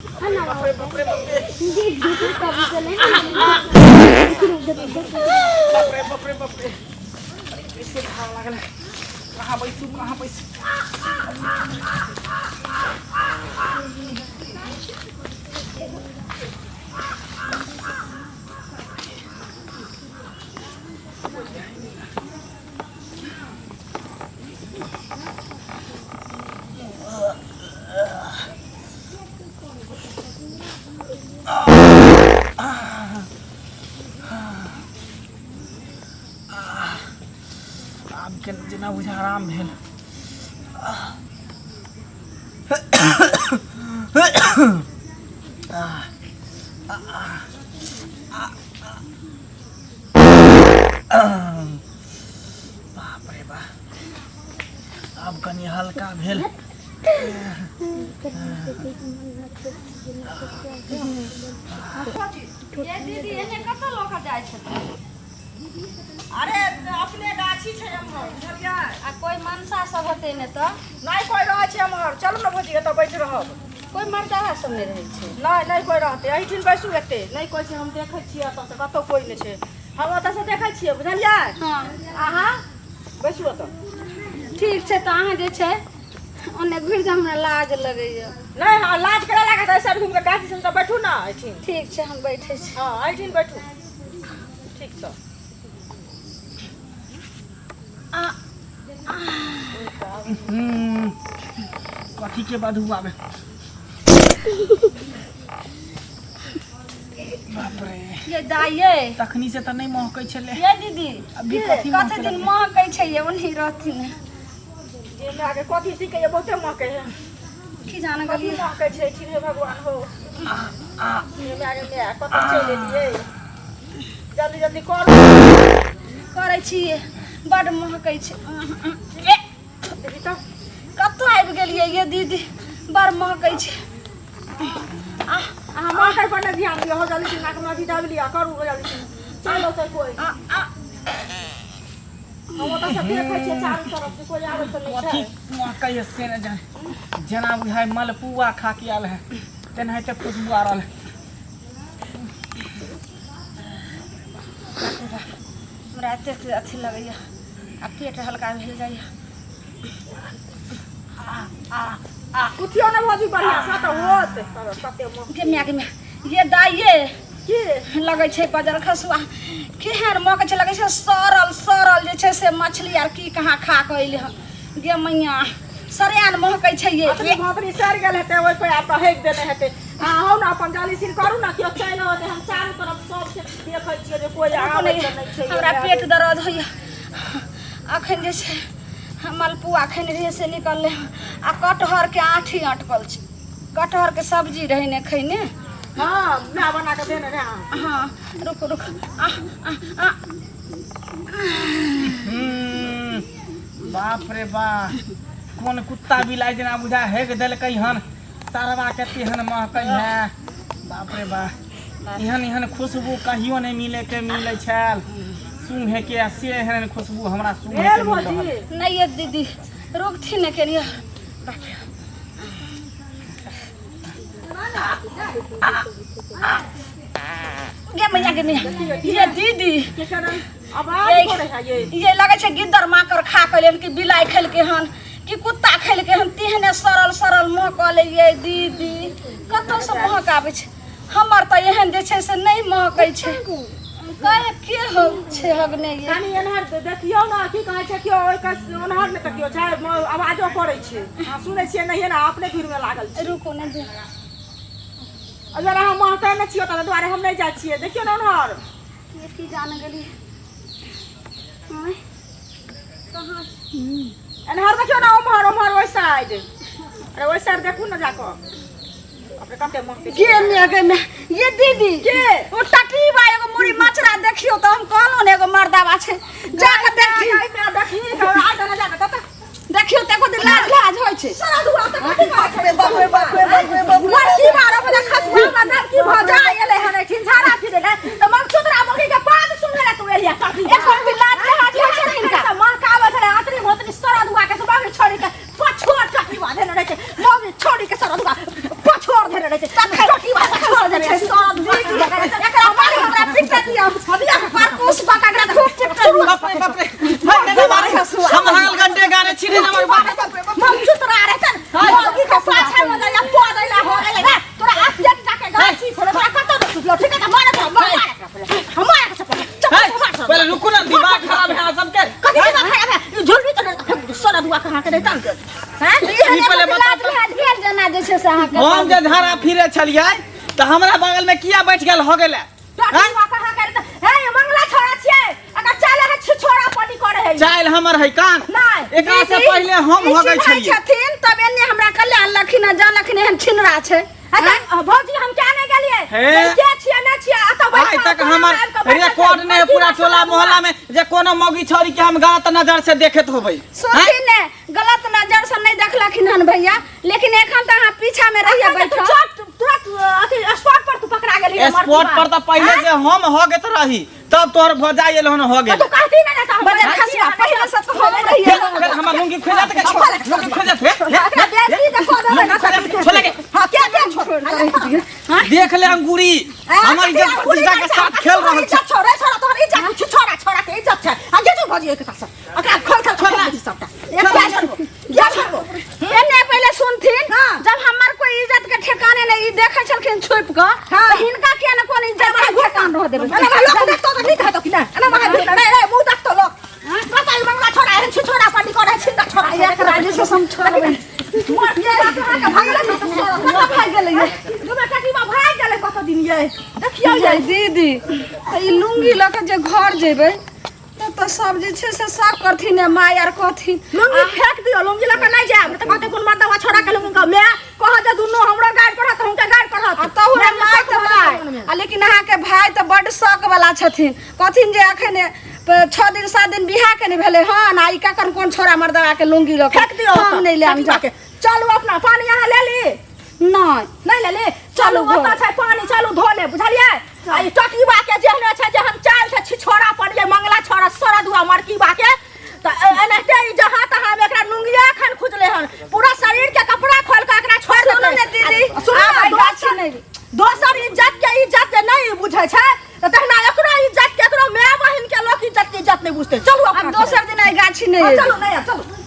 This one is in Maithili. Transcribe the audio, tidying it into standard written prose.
बाप रे बाप रे बाप रे बाप रे बाप रे बाप रे। अरे कैसे घाव लागल है? कहाँ बैसू कहाँ बैसू? आब के जेना बुझा आराम भेल। बाप रे बाप, आब कनि हल्का भेल। ये दीदी, एने कतऽ लऽ कऽ जाइ छथिन? अरे अपने गाछी छै एम्हर, बुझलियै? आ कोइ मनसा सब होतै ने तऽ? नहि कोइ रहै छै एम्हर। चलू ने भौजी, एतऽ बैठ रहब। कोइ मर्दाहा सब नहि रहै छै? नहि, नहि कोइ रहतै। एहिठिन बैसू, एते नहि कोइ छै। हम देखै छियै एतऽ से, कतौ कोइ नहि छै। हम ओतऽ से देखै छियै, बुझलियै? हँ। अहाँ बैसू ओतऽ। ठीक छै, तऽ अहाँ जे छै ओन्ने घुरि जाउ, हमरा लाज लगैया। नहि, हँ, लाज करै लागत। ऐसा घुमि कऽ गाछी सन तऽ बैठू ने एहिठिन। ठीक छै, हम बैठै छी। हँ, एहिठिन बैठू। ठीक छै। कथी के बदबू आबे? बाप रे! ये दाइ ये। तखनी से तऽ नहि महकै छलै। ये दीदी। अभी कथी कथी महकै दिन लगलै? महकै छै ये, ओन्ही रहथिन। जे माय के कथी सीखै बहुते महकै है। की जाने कथी गेलियै। महकै छै? ठीक हे भगवान हो, हे माय के माय, कतऽ चलि एलियै? जल्दी जल्दी करू। करै छियै, बड्ड महकै छै। ए, देखी तऽ। कतऽ आबि गेलियै ये दीदी? बड़ महकै छै। अहाँ महकै पर नहि ध्यान दियौ। हो, जल्दी से नाक मे अथी दाबि लिअ, करू जल्दी से। चलि औतै कोइ। आ आ हम ओतऽ से देखै छियै चारू तरफ से, कोइ आबै तऽ नहि कथी छै। महकै है से नहि जाने। जेना बुझाइ मलपुआ खा के आयल है तेनाहिते खुशबू आ रहल है। हमरा एतेक अथी लगैया आ पेट हल्का भेल जाइया। उठियौ ने भौजी बढ़िआँ से तऽ होत। कते महकै। गे माय गे माय, ये दाइ ये। की? लगै छै बजर खसुआ केहन महकै छै। लगै छै सड़ल सड़ल जे छै से मछली आर की कहाँ खा कऽ एलै हन। गे मैया, सरियान महकै छै ये। अखनी भौतरी सड़ि गेल हेतै, ओहि पर आब तऽ हेक देने हेतै। अहाँ होउ ने अपन, जल्दी सिन करू ने, केओ चलि औतै। हम चारू तरफ सबके देखै छियै जे कोइ आबै तऽ नहि छै। हमरा पेट दर्द होइया। अखन जे छै मलपुआ खैने रहियै से निकललै हँ। आ कटहरके आँठी अटकल छै। कटहरके सब्जी रहै ने खैने? हँ, माय बना कऽ देने रहै अहाँ। हँ, रुक रुक, आ आ आ बाप रे बा, कोन कुत्ता बिलाइ जेना बुझा हेक देलकै हन सरवा के, तेहन महकै है। बाप रे बा, एहन एहन खुशबू कहियो नहि मिले के मिलै छल सूंघे के, आ से एहन एहन खुशबू हमरा सूंघे भेल के मिल रहल। भौजी? नहि ये दीदी, रुकथिन ने कनियो। बाप रे, गे मैया गे मैया, ये दीदी। केकर आवाज करै है ये? ये लगै छै गिद्दर माकर खा के लेन कि बिलाइ खेलकै हन कि कुत्ता खेलकै हन, तेहने सड़ल सड़ल महकल। ये दीदी, कतऽसँ महक आबै छै? हमर तऽ एहन जे छै से नहि महकै छै। कहे के हो छै हगने ये? कनि एन्हर देखियौ ने, की कहै छै, केओ ओहि कस ओन्हर नहि तकियौ छै। आवाजो करै छै, अहाँ सुनै छियै नहिये ने, अपने भीड़मे लागल छी। रुकू ने दे। अगर अहाँ महकै नहि छियै तहि दुआरे हम नहि जाइ छियै। देखियौ ने ओन्हर। ये की जान गेली? आँय, कहाँ? एन्हर देखियौ ने, ओम्हर ओम्हर, ओहि साइड। अरे ओहि साइड देखू ने जाकऽ। अपने कते महकै छै। गे मे गे मे, ये दीदी। के? ओ टटीबा एगो मुड़ी मचरा देखियौ तऽ। हम कहलहुँ ने एगो मर्दाबा छै, जाकऽ देखथिन। गाय माय देखी तऽ आइ तऽ जाकऽ कतऽ देखियौ तऽ एको दिन लाज लाज होइ छै। सारा दुआ तऽ कथी कहै छै? बाप रे बाप रे बाप रे बाप रे। लड़की मारो बला खसुआ हमरा की भऽ जाय एलै हन एठिन झाड़ा फिरे ले तऽ मंगसूत्रा मौगी के पाद सुनै ले तू एलिया कथी? एको दिन लाज लाज होइ छै हिनका? महकाबै छलै अतरी भोतरी सारा दुआ के सुबह छोड़ी के पछोर टटीबा धेने रहै छै। मौगी छोड़ी के सारा दुआ पछोर धेने रहै छै। टोटी बात छोड़ दे छै सब एकरा मारि हमरा पिट दियौ परकुश पकड़ के खूब पिट दियौ। बाप रे बाप रे, हाय दादा मारे, हम हाल घंटे गाने छी रे हमर बाप। मम चुतरा रहतन मौगी के पाछा में या पद ला हो गेलै ना तोरा आप जट जाके गाछी छोड़े तोरा कतौ न सुतलो। ठीक है, मारे तो मारे, मारे के चप्पल हाय, चप्पल मार। पहले रुकू ना, दिमाग खराब है सबके। कथी दिमाग खराब है? ई झुलबी तो सोना दुआ कहाँ के रहतन हैं? ई पहले बता लाज लिहाज भेल जेना जे छै से अहाँके। हम जे झाड़ा फिरे छलियै तऽ हमरा बगल में किया बैठ गेल हो गेलै? टोटी दुआ कहाँ के रहतन हे? मंगला छोड़ा छियै, अगर चले है छोड़ा पानी करे है। चाइल हमर है कान नहीं। एकरा से दीदी, पहले हम ई हो गए चिन्है छलियै। छथिन तब एने हमरा कल्याण लखिन जानलखिन एहन छिनरा छै। अच्छा भौजी, हम क्या नहीं गेलियै हे। के छियै ना छियै अतऽ बैठ आइ तक हमर रिकॉर्ड नहीं है पूरा टोला मोहल्ला में जे कोनो मौगी छौरी के हम गलत नजर से देखत होबै। सुनथिन ने, गलत नजर से नहीं देखलखिन हन भैया, लेकिन एखन तऽ अहाँ पीछा में रहिए बैठल। तुरंत अथी स्पॉट पर तू पकड़ा गेली। स्पॉट पर तऽ पहिले जे हम हो गेत रही तब तोहर भौजाई एल हन हो गेल। तू कहती ना ना बजर खसुआ पहिले से तऽ हम रहिए। फिर हमर लुंगी खुजत के छोड़, लुंगी खुजत हे। एकरा बेटी देखो दे ना। छोड़ के। हां, क्या क्या छोड़? देख ले अंगूरी, हमर इज्जत प्रतिष्ठा के साथ खेल रहल छै। छोड़ा छोड़ा, तोहर इज्जत कुछ छोड़ा छोड़ा के इज्जत छै। आ जे तू भौजी एक पास ओकरा खोल खोल खोल सबटा एक छोड़बो या छोड़बो। एने पहिले सुनथिन। हाँ। जब हमर कोई इज्जत के ठिकाने नहीं, ई देखै छलखिन छुपि कऽ। हाँ। तऽ हिनका किया ने कोन इज्जत के ठिकान रह देबै? अरे भाई, लोग देखतो तऽ नीक हेतो कि ना? अरे भाई, रे रे मुंह देखतो लोग। कतऽ ई मंगला छोड़ा एहन छिछोड़ा पानी करे छिंदा छोड़ा। एकरा जे छै से हम छोड़बै। मर के अहाँके भागले ने तऽ छोड़ा। कतऽ भागि गेलै ये? दू बेटा की भागि गेलै कत दिन ये, देखियौ ये ये। दीदी, तऽ ई लुंगी लऽ कऽ जे घर जेबै तब तऽ सब जे छै से सब करथिन माय आर कहथिन। लुंगी फेंक दियौ, लुंगी लऽ कऽ नहि जायब तऽ कहतै कोन मर्दवा छोड़ा के लुंगी। माय कहत जे दुनू हमरो गारि पढ़त, हुनके गारि पढ़त। आ तहु रे माय तऽ माय, आ लेकिन अहाँके भाय तऽ बड्ड शौक वाला छथिन। कहथिन जे अखन 6 दिन 7 दिन बियाह के नहि भेलै हन आ ई कखन कोन छोड़ा मर्दवा के लुंगी लऽ फेंक दियौ। हम नहि लेब। जाके चलू अपना पानी अहाँ ले ली। नहि, नहि ले ली, चलू ओतऽ छै पानी, चलू धो ले, बुझलियै? आ ई टकीबा के जेहने छै, जेहन चाल छै छिछोड़ा पर जे मंगला छोड़ा सरदुआ मरकीबा के तऽ एनाहिते ई जहाँ तहाँ एकरा लुंगिया एखन खुजले हन, पूरा शरीर के कपड़ा खोल के एकरा छोड़ सुनू देतै। ने दीदी, सुनू आब ने, एहि गाछी दोसर नहि। दोसर इज्जत के इज्जत जे नहि बुझै छै तऽ तहिना एकरो इज्जत के, एकरो माय बहिन के लोक इज्जत के इज्जत नहि बुझतै। चलू आब अपना दोसर दिन एहि गाछी नहि हँ, एबै। चलू, नहि आब, चलू।